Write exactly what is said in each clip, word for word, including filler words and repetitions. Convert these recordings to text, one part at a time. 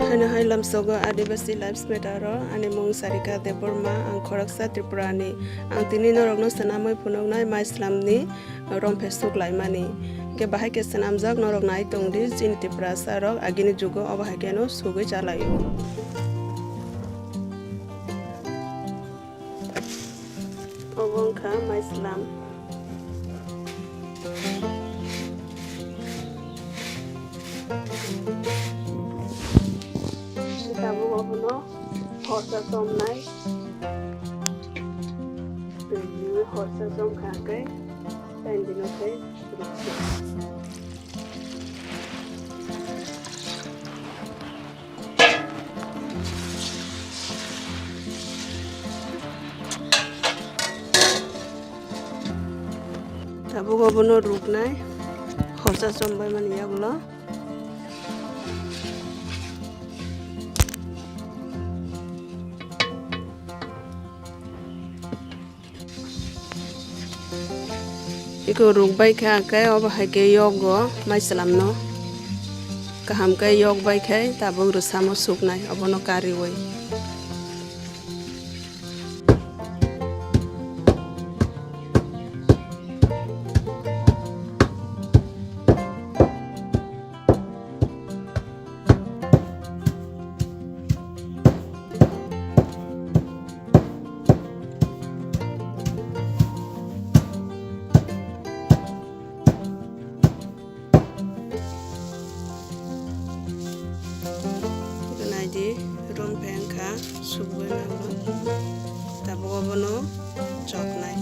Haino hai lamsogo Adibasi Lives Matter o, ani mung Sarika Debbarma, ang khoroksa Tripurani. Ang tini norokno swnamwi phunuknai maislamni romphe suklaimani. Hwnkhe bahai khe swnamjak, norok nai tongdi, chini Tiprasa rok agini jugo obo hai kheno sugwi chalaio. Obo wngkha maislam. Tabuk obono horsa chomnai. Twi horsa chomkha khe, tei bini khe rukha. Tabuk obono ruknai, horsa chombai mani yagulo. Eko rukbai kha khe, obo hai khe yogo maislamno. Kaham khe yokbai khe tabuk rwsamo suknai, obono kariui. Naidi, romphe wngkha, sugwi nango. Tabuk obono chopnai.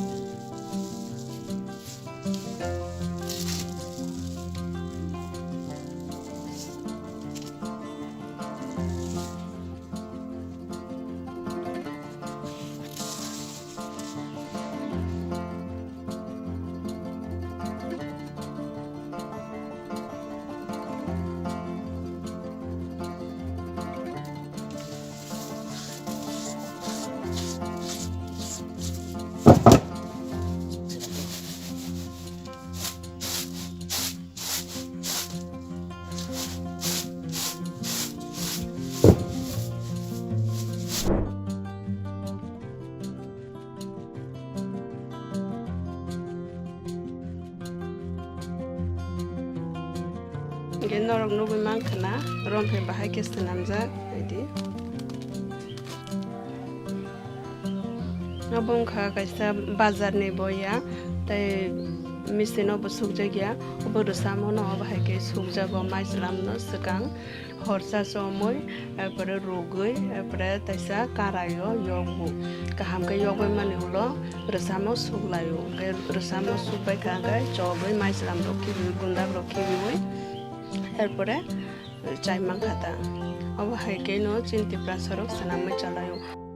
Hwnkhe norok nugwi mankha na, romphe bahai khe swnamjak, naidi. Obo wngkha kaisa bazarni boya, tei machine-o bo sukjakya, obo rwsamono obo hai khe sukjago maislamno swkang. Horsa chomwi, erpore rugwi, erpore taisa karaio yokgo. Kaham khe yokbai mani ulo rwsamo suklaio. Hwnkhe rwsamo sukbai kha hwnkhe chogwi maislam rok khibiui, gundak rok khibiui, erpore chai mankha ta. Obo hai kheno chini Tiprasa rok swnamwi chalaio.